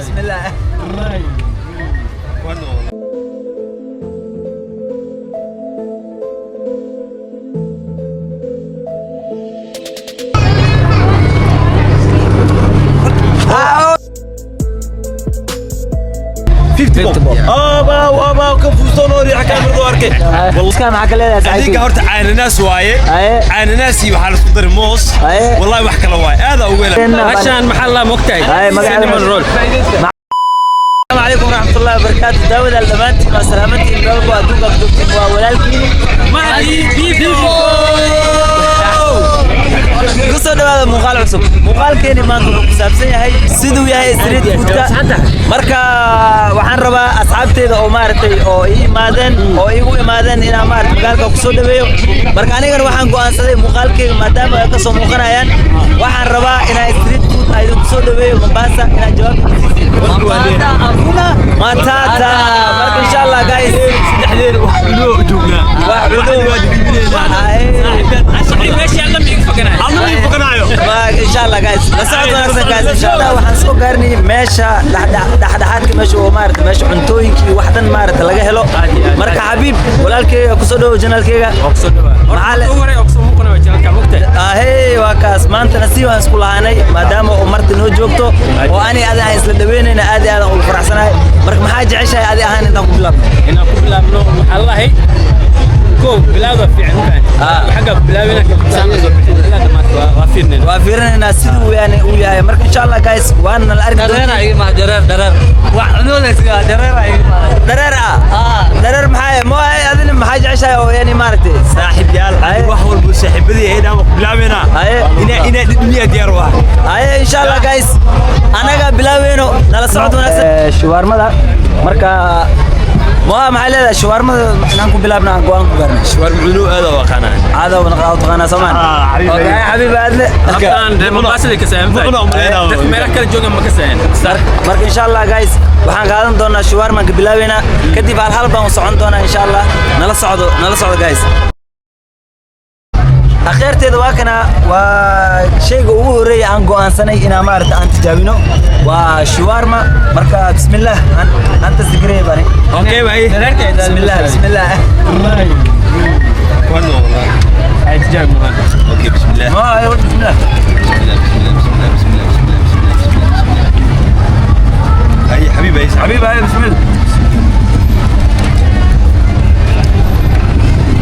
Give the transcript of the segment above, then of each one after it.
Bismillah. Aabaw, aabaw, ka fuustoon oo riixa kaamiradu arkay. Iska maxaa ka leedahay Adiga saaxiibkay? Horta caananaas waaye. Aye. Caananaasi waxaa la isku daray moos. Aye. Wallahi wax kale waaye, aad ugu hela. Hashaan maxaa la mogtahay? Ay, magaca- Cinnamon roll. السلام عليكم ورحمة الله وبركاته. داود الدمانتي مع سلامتي مبارك وأدوك أدوك ولالكين Kusoo dhawaada muuqaal cusub. Muuqaalkeeni maanta wuxuu ku saabsan yahay siduu yahay street foodka. Marka waxaan rabaa asxaabteyda oo maaragtay oo ii imaadeen oo iigu imaadeen inaan maaragtay magaalka kusoo dhaweeyo. Marka anigana waxaan go'aansaday muuqaalkeyga maadaama ay kasoo muuqanayaan, waxaan rabaa inaan street food aan idinku soo dhaweeyo Mombasa, inaan jawaab idin siisin. Matata. Marka insha Allah, guys, Saddexdeena wax cunoo joognaa. Wax cuno. Meesha alla miiga fakanayo. Alla ma foganaayo. Insha Allah, guys, la socod wanaagsan, guys. Insha Allah waxaan soo gaarnay meesha dhexdhexaadka, meesha oo maaragtay meesha cuntooyinka iyo wax dhan maaragtay laga helo. Marka Xabiib walaalkeyga, kusoo dhawow channelkeyga. Maxaa le- Ugu horey oo kusoo muuqanayo channelka mogtahay. Ahey, waa kaas. Maanta nasiib aan isku lahaanay maadaama oo marti noo joogto oo ani adi aan isla dhaweynayna, aad iyo aad aan ugu faraxsanahay. Marka maxaa jeceshahay adi ahaan intaan ku bilaabno? Inaan ku bilaabno waxaa lahay kow bilaawda fiican ma fahanti. Xagga ku bilaabina saan soo bixin ilaa dhammaadka waa fiirnayna. Waa fiirinaynaa siduu yani uu yahay. Marka insha Allah, guys, waana la arki doontaa. Dhareer ah, dhareer maxaa mo adina maxaa jeceshahay oo yani maaragtay? Saaxiib yaal, Aye. wax walba saaxiibadii ay dhaan ku bilaabeena. Aye. Ina dhidhmiya diyaar u ah. Aye, insha Allah, guys, anaga bilaaweyno, nala socod wanaagsan. Shuwaarmada marka moa maxay leedahay? Shuwaarmada inaan ku bilaabna aan go'aan ku gaarnay. Shawarma cunoo aad u aqaanaa. Caada wana qaado taqaanaa Soomaan. Ah, xabiib. Okay, xabiib aadle. Habtaan reer Mombasa lay kasayaan. Muqna umaleynaa. Dadka meelaha kala joogan ma kasayaan. Marka insha Allah, guys, waxaan qaadan doonaa shuwaarmaan ka bilaabeynaa, kadib hal hal baan u socon doonaa insha Allah. Nala socdo, nala socdo, guys. Akheerteeda waa kana, waa shayga ugu horreeya aan go'aansanay inaan maaragta aan tijaabino waa shuwaarma. Marka bismillah, aan aan tasdigrey bani. Okay, waay. Bismillah, bismillah. Ay tijaab mudan. Okay, bismillah. Ma ay, bismillah. Bismillah, bismillah, bismillah, bismillah, bismillah, bismillah, bismillah. Ay xabiib, ay. حبيبي هاي bismillah.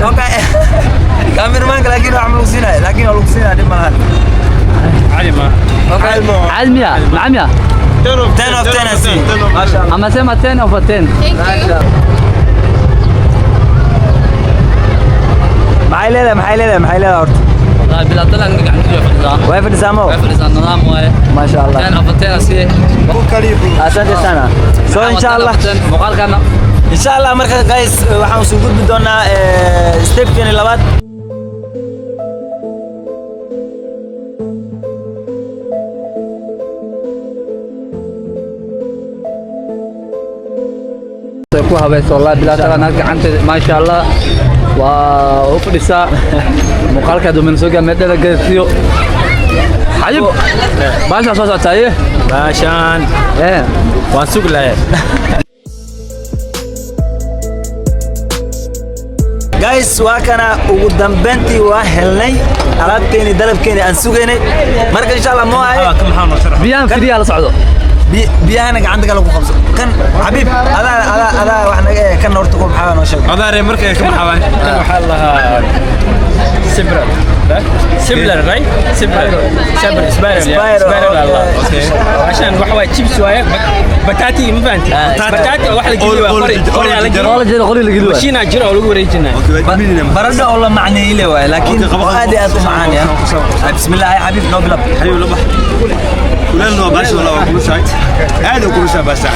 Okay, cameraman, laakiin wax ma lagu siinaya, laakiin waa lagu siinaya, dhib malahan. Cali ma. Okay. عالمية معمية. 10 of 10 asi, masha Allah. Amesema 10 over 10. Thank you. Maxay leedahay, maxay leedahay, maxay leedahay horta? والله بلا طلع نقعد نجي في Way fadhisaa mo. في النظام واي. Masha Allah. 10 over 10 أسي. Asante sana. So insha Allah, مقال كان. Insha Allah. Marka guys, waxaan soo gudbi doonaa stepkeeni labaad. Ku habayso wallahi bilaa tala naag gacanta, maasha Allah, waa u fadhisaa. Muuqaalka dumin soo gaa meedada gaarsiiyo. Xajib baasha soo socotaaye. Baashaan ee waan sug lahayd. Guys, waa kana, ugu dambeyntii waa helnay alaabteeni, dalabkeeni aan sugaynay. Marka insha Allah moo ay Biyaan firiyaa la socdo. Biyahana gacanta kale ku qabso. Kan xabiib, adaa adaa adaa wax naga kan horta ku maxaa noo sheeg. Adaare markay ka maxaa. Kan waxaa la lahaa sibral. Siblar, right? Sibral. Sibral, spiral. Spiral, Spiral Allah. okay. عشان waxa waay chips waaye, bataati ma fahanti, bataati wax la geliyo waa qori qori la geliyo. Oo la jeedo qori la geliyo. Mashiina jiro oo lagu wareejinayo. Baradho oo la macneeyey le waay, laakiin Okay, qabo, oo aad iyo aad u macaan ya. Bismillah, ay xabiib, noo bilab. Xabiib la bax. Kuleelna waa baasha, walaa waa kulushahay. Aad u kulushahay baasha.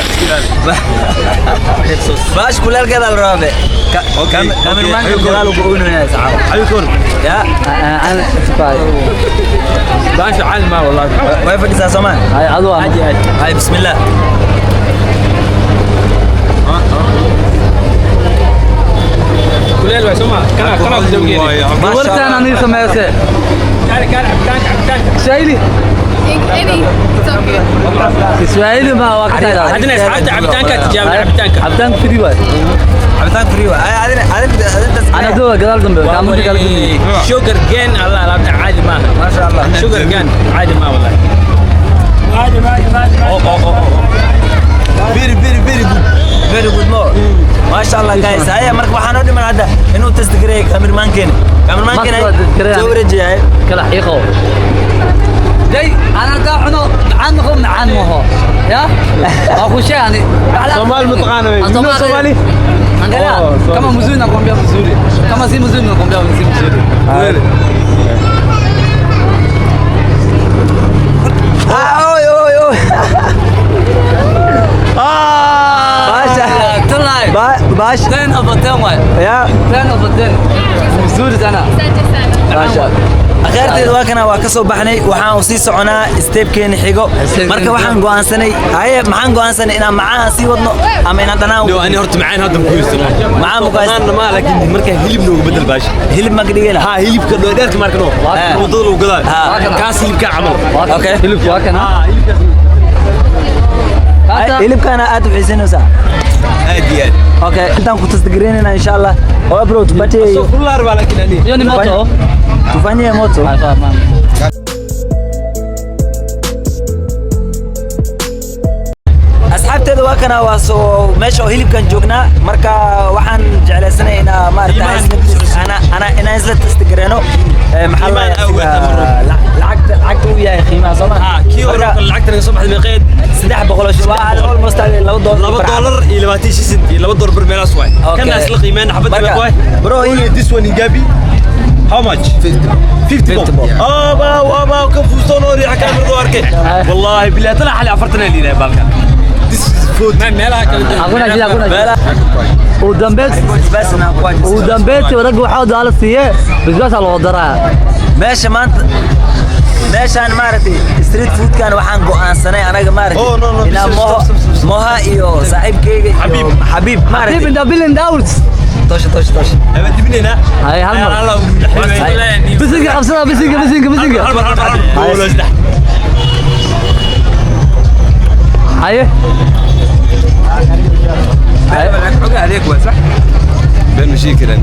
Baash kuleelkeeda la rabaa be. Okay, Cameramanka okay. gadaal ugu oynaya saxaab. Xabiib kor. Ya. Ana sifaay. Baasha caali ma wallahi. Way fadhisaa Soomaan. Ay adu Aad iyo aad. Hay, bismillah. Kuleel waay soo ma kana kana ku dawgeena. Gabartaan aniga sameeyse. Kaale kaale, cabitaanka cabitaanka. Shayli. Any. It's okay. Swahili ma waa ka tahay. Haddana asxaabta cabitaanka tijaabina, cabitaanka. Cabitaanka free waay. Cabitaan free waay. Adina adina adina. Ana doo gadaal dambe kaamudi kala gudbi. Sugar cane Allah, alaabta caadi maaha. Maasha Allah. Sugar cane caadi maaha wallahi. Oh, oh, oh, oh. Very, very, very good. Very good mo. Maasha Allah guys. Haya, marka waxaan oo dhiman hadda inuu test gareeyo cameraman-keena. Cameraman-keena Marka waa test gareeyaa. soo wareejiyay. Kala xiiqo. Day ana daa cuno macaan noqo macaan maho. Ya? Waa ku sheegani. Soomaali ma taqaano wey. You know Somali? Angalia, Oh, sorry. kama mzuri nakwambia mzuri. Kama si mzuri nakwambia si mzuri. Really? Ah, oy oy oy. Maasha. Tonight. Baash. 10 over 10 waay. Ya. 10 over 10. Mzuri sana. Maasha. Akhaarteeda, waa kana, waa ka soo baxnay, waxaan sii soconaa stepkeeni xigo. Marka waxaan go'aansanay, haye, maxaan go'aansanay? Inaan macaan sii wadno ama inaan dhanaan? No, ani horta macaan hadda ma ku haysto. Macaan ma ku haysto? Macaan ma, laakiin marka hilib noogu bedel baash. Hilib ma ka dhigayna? Ha, hilibka dheerka marka no. Wadada lagu gadaa. Kaas hilibka camal. Okay. Hilibku waa kana. Hilibkaas. Kaata. Hilibkaana aad u xiisanaysaa? Aad iyo aad. Okay, intaan ku testgareynayna insha Allah. Oo bro, tupatie. Soo kululaar baa, laakiin ani. Hiyo ni moto. Tufanyie moto. Haya, mama. Asxaabteeda, waa kana, waa soo meesha oo hilibkan joognaa. Marka waxaan jeclaysanay inaa maaragtay ana inaan isla test gareeno. Maxaa la Qiimahan awgeed ama lacagta lacagta uu yahay qiimaha soo ma Ha, kii hore kale lacagta naga soo baxday meeqeed? 300 waa almost $2. $2.26 iyo $2 bar meelaas waay. Okay. Kana isla qiimeyn xabadda Marka, meeq waay? bro, Only this one in Gabi. How much? 50. 50 bob. 50 bob. Aba aba ka fuustoon oo riixa kaamirada u arkay. Wallahi billahi tala xali 40 liina baalkan. This is 40. Ma meelaha kala duwan. Hakuna shida, hakuna shida. Ugu dambeyd Basbaas inaan ku hajis. Ugu dambeyntii ragga waxaa daala siiyee basbaas loo daraa. Meesha maanta, meeshaan maaragtay street foodkan, waxaan go'aansanay anaga maaragtay Oh, no, no, inaan stop, moho stop, stop, stop. Moha iyo saaxiibkeyga iyo Xabiib. Xabiib Xabiib maaragtay in the building out. Tosha, tosha, tosha. Haba dibinayna. Hay, hal mar. Allah ugu dhaxay. Bisinka qabsada, bisinka, bisinka, bisinka. Hal mar, hal mar, hal mar. Loo saddex. Haye. Xogaa adeeg waa sax. Been ma sheegi karaan.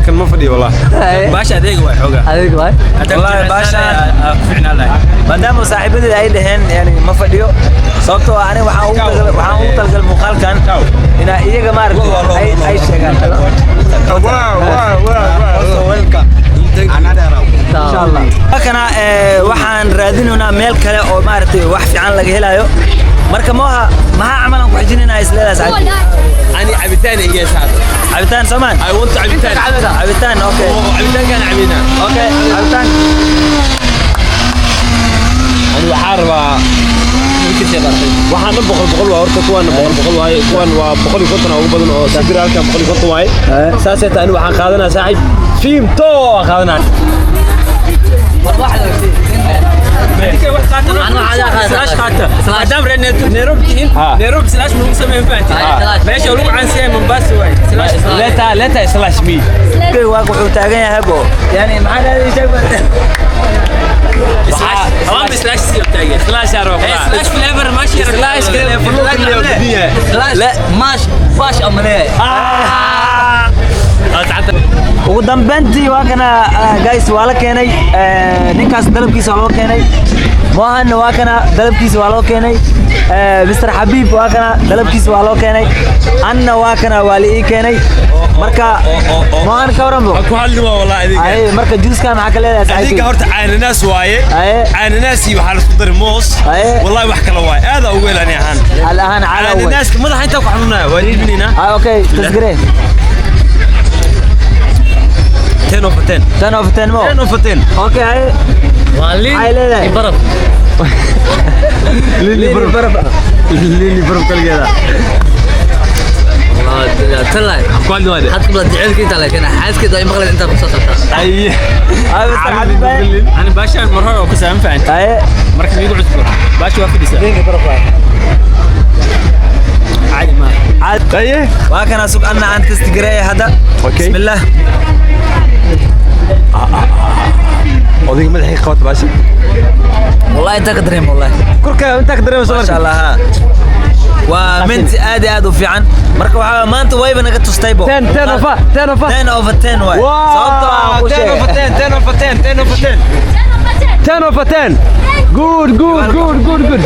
Kan ma fadhiyo wallahi. Haye. Baasha adeeg waa xogaa. Adeeg waay. Wallahi, baashaan- ku fiicnaan lahay. Maadaama saaxiibadeeda ay dhaheen yani ma fadhiyo, sababtoo ah aniga waxaan ugu talagalay muuqaalkan inaa iyaga maaragtay ay sheegaan. Also welcome. Insha Allah halkana waxaan raadinaynaa meel kale oo maaragtay wax fiican laga helayo. Marka moha, maxaa camal aan ku xijinaynaa isleedahay saaxiibkey? Ani cabitaan iga saar. Cabitaan soomaan. I want cabitaan. Cabitaan, okay. Oo, cabitaankaan cabina. Okay, cabitaan. Ani waxaan rabaa, waxaan dhan 100 100 waa horta, kuwaana 100 100 waaye, kuwan waa 150 ugu badan oo sibir halkan 150 waaye. Saasay tahay, ani waxaan qaadanaa saaxiib Vimto aan qaadanaa. Slush qaata maadaama reer Nairobi tihiin. Nairobi slush ma lagu sameeyo, fahanti? Meesha lagu caansan yahay Mombasa waay slush. Leta leta slash me. Okay, waa wuxuu taagan yahay bo yani maxaa dhahday? Sheeg. Slush hawaanba slush sii taagan. Slash aan rabaa. Slush flavor mashi. Slash kale Slash mash bash amale. Ugu dambeyntii waa kana guys, waa la keenay. Ninkaas dalabkiisa waa loo keenay, mohanna waa kana dalabkiisa waa loo keenay, Mr Xabiib waa kana dalabkiisa waa loo keenay, anna waa kana waa la ii keenay. Marka mohan, ka waran bo? Ku hadli waa wallahi adiga. Ay, marka juuska maxaa ka leedahay adiga saaxiibkey? Horta cananaas waaye. Aye. Cananaasi waxaa la isku daray moos. Aye. Wallahi wax kale waaye, aad ugu helani ahaan. Hal ahaan cala way. Cananaaska madaxa intaa ku xanuunaya waa dhiibinaynaa. Ah, okay, tasgare. 10 over 10. 10 of 10 mo. 10 over 10. Okay, ay. Waa liin Maxay leedahay? iyo baraf. Lili baraf, lili baraf kaligeeda. Talay. Ku hadli waa. Xadka baa jaceylka inta laakiin xaaskeda ay maqleen inta ku soo socota. Ay. Ay, Mr Xabiib, ay. Ani baashaan mar hore oo ku saaman, fahanti? Ay. Marka igu cusbo baasha waa fadhisaa. Liinka baraf waay. Caadi maaha. Aye. Waa kana, sug, anna aan test gareeya hadda. Okay. Bismillah. Odayga madaxii qabata baasha. Wallahi inta ka dareem, wallahi. Korka intaa ka dareemayso. Maasha Allah, ha, waa mint aad iyo aad u fiican. Marka waxaa maanta wayba naga tustaybo. 10 10 over 10 over 10 over 10 waay, sababtoo ah aan ku 10 sheegay. Over 10, 10 over 10, 10 over 10, 10 over 10. Good, good, good, good, good.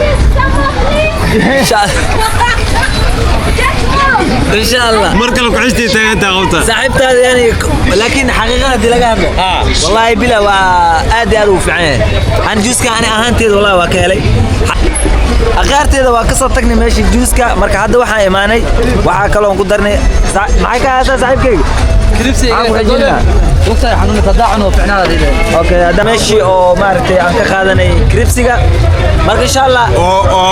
Insha Allah. Mar kale ku xistii taagantaa qabta. Saaxiibtaada yani, laakiin xaqiiqada haddii laga hadlo, wallahi bila waa aad iyo aad u fiican yahay. Aan juuska ani ahaanteeda wallahi waa ka helay. Aqaarteeda waa ka soo tagnay meeshii juuska. Marka hadda waxaan imaanay, waxaa kaloo ku darnay maxay ka haysaa saaxiibkayga? Maxaan ku xijinaa? Lugta xanuun tadaacun oo ficnaada leeyahay. Okay, hadda meeshii oo maaragtay aan ka qaadanay crepesiga. Marka insha Allah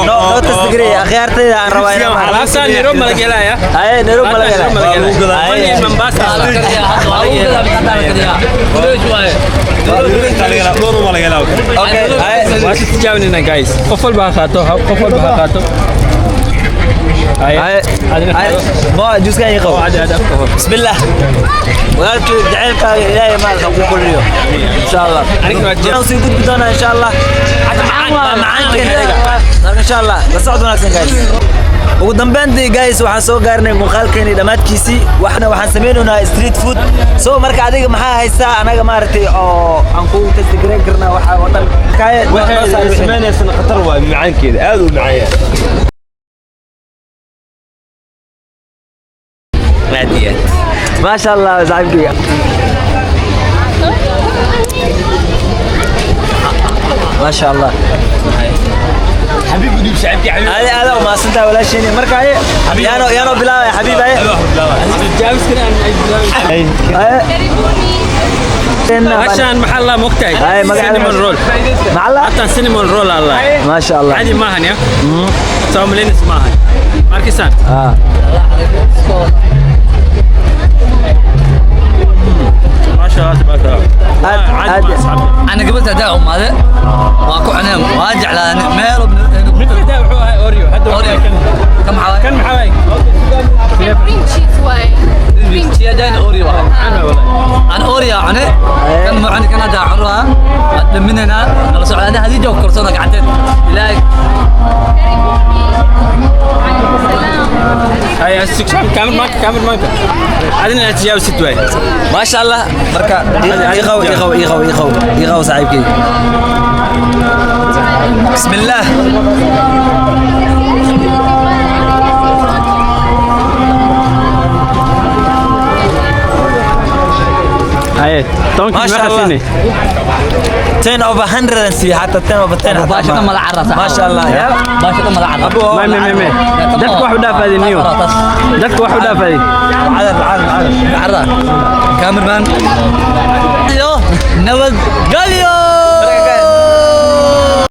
noo tasdigreeya akhyaartayda aan rabaa inaan maaragtay. Alaabtaan Nairobi ma laga helayaa? Haye, Nairobi ma laga Alaabtaan Nairobi ma laga helaa. helaa? Only Mombasa. Fresh waaye. Okay, haye. Waa ka tijaabinayna, guys. Qof walba ha qaato, qof walba ha qaato. Haye. Haye. Adina Haye. qaado. Mo juuskan ii qabo. Caadi, caadi, afka hor. Bismillah. Walaalkay, jacaylkaaga Ilaahay maalka ku kordhiyo insha Allah. Aniga waa jeer. Waxaan sii gudbi doonaa insha Allah. Waa macaankeena aniga. Marka insha Allah la socod wanaagsan, guys. Ugu dambeyntii, guys, waxaan soo gaarnay muuqaalkeeni dhammaadkiisii. Waxna waxaan sameynaynaa street food. So marka adiga maxaa haysaa anaga maaragtay oo aan kugu test gareyn karnaa waxa oo dhan? Kaaye, noo Waxay saar wixii. samaynaysan khatar waay, macaankeeda aad u macaan yahay. Maadiyad. Maasha Allah, saaxiibkayga. Maasha Allah. Xabiib u dhiib saaxiibkii, xabiib. Aad aad u mahadsantahay walaasheeni. Marka haye, yaano bilaabay xabiib, haye. Tijaabiskan aan ay bilaabay. Haye. Hashaan maxaa la mogtahay? Haye, magaceeda? Cinnamon roll. Macalla. Hataan cinnamon roll alla. Maasha Allah. Caadi maahan ya. Soo malaynaysa maahan. Markisaan. Ah. Maasha Allah, tabaaraka Allah. Aad Caadi aad maahan, asxaabta. Ana gabadha daa umaade waa ku cuneen, waa jeclaadeen meel. Mid ka wuxuu ahaa Oreo. Hadda wuxuu kan. Kan maxaa waaye? Kan maxaa waaye? Cream cheese waaye. Cream. Cheese Oreo waaye. Macaan waay wallahi. Aan Oreo cune kan ma cuni kan hadda cunaa dhaminayna nala socda. Ana hadii joog korsona gacanteed ilaahay. Haye, camera camera maanka. Adina inaad tijaabisid waay. Maasha Allah. Marka iqaw, iqaw, iqaw, iqaw, iqaw, saaxiibkay. Bismillah. Haye, 10-kii Maasha meeqa Allah. siinay? 10 over 100 and see حتى 10 over 10 حتى. Baasha mala carra. ما شاء الله يا Baasha mala carra. May may may may. Dadka wax u dhaafaadin niyo. Dadka wax u dhaafaadin. عدد عدد عدد. Carra cameraman.